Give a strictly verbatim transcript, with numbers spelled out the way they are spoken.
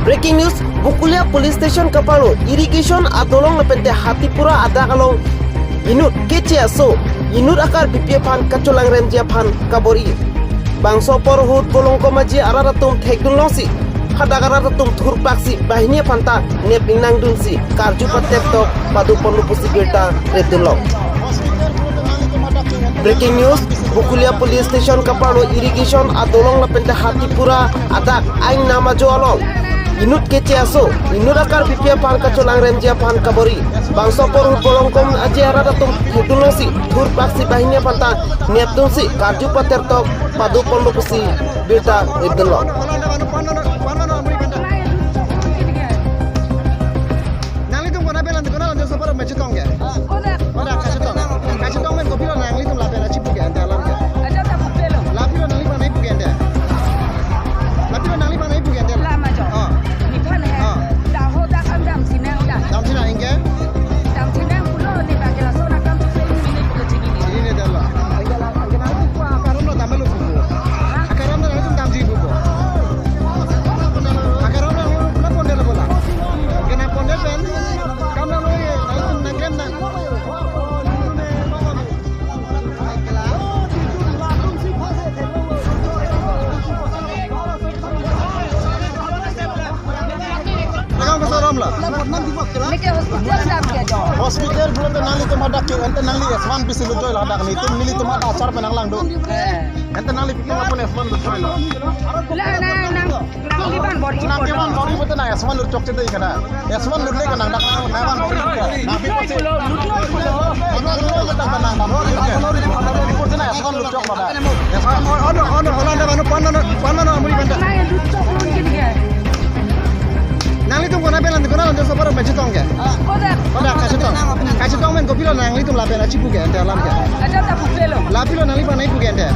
Breaking news, Bokolia Police Station kaparlo irrigation adolong lapente Hatipura adak along inut keche aso, inut akarpipi aphan kacholangremji aphan kabor-i. Bangso apor ahut Bolongkom Aje arat atum thekdun longsi, hadak arat atum thurpaksi banghini aphan ta nep ingnangdunsi karju patertok padoponlo pusi birta repdunlong. Breaking news, Bokolia Police Station kaparlo irrigation adolong lapente Hatipura adak aingnam ajo along inut keche aso, inut akarpipi aphan kacholangremji aphan kabor-i. Bangso apor ahut Bolongkom Aje arat atum thekdun longsi, thurpaksi banghini aphan ta nepdunsi karju patertok padoponlo pusi birta repdunlong. Nanglitum konat pen lang, konat lang, Joseph Parok mechetong ke? Konat? Konat, kachetong. Kachetong pen kopilo nanglitum lapen achipu ke ante alam ke? Ada tak kopilo? Lapilo nangliphan nangpu ke ante? Lapilo nangliphan nangpu ke ante? Lama jo. Oh. Nephan he. Oh. Daho dak an damsinang dak. Damsinang ingke? Damsinang pulo ne bagi laso nakam tu sini minit ke sini. Sini ne dalo. Angke la, angke la. Akaram lo damlo pupu. Hah? Akaram lo nanglitum damji pupu. Akaram lo nanglitum pondelo bola. Kena pondel pen. Kam lo nanglitum nangklem na. Lekang ke saram la. Neke hospital dam ke jo. Hospital pulote nanglitum hadak ke, ante nangli S one pisi lutjoi la hadak, nelitum, nelitum hadak achar pen nanglang do. Eh. Ante nanglitum aphan S one lutjoi la. La na nang, nangliban bor-i. Nangkeban bor-i pulote nang S one lut chokche dei kana. S one lutle kana nang, nangban bor-i. Nangpi pose. Nang S one lut chok la. Ono, ono, Holanda manu, pan manu, pan manu amuri banta. Nanglitum konat pen lang, konat lang, Joseph Parok mechetong ke? Konat. Konat, kachetong. Kachetong pen kopilo nanglitum lapen achipu ke ante alam ke? Ada tak kopilo? Lapilo nangliphan nangpu ke ante?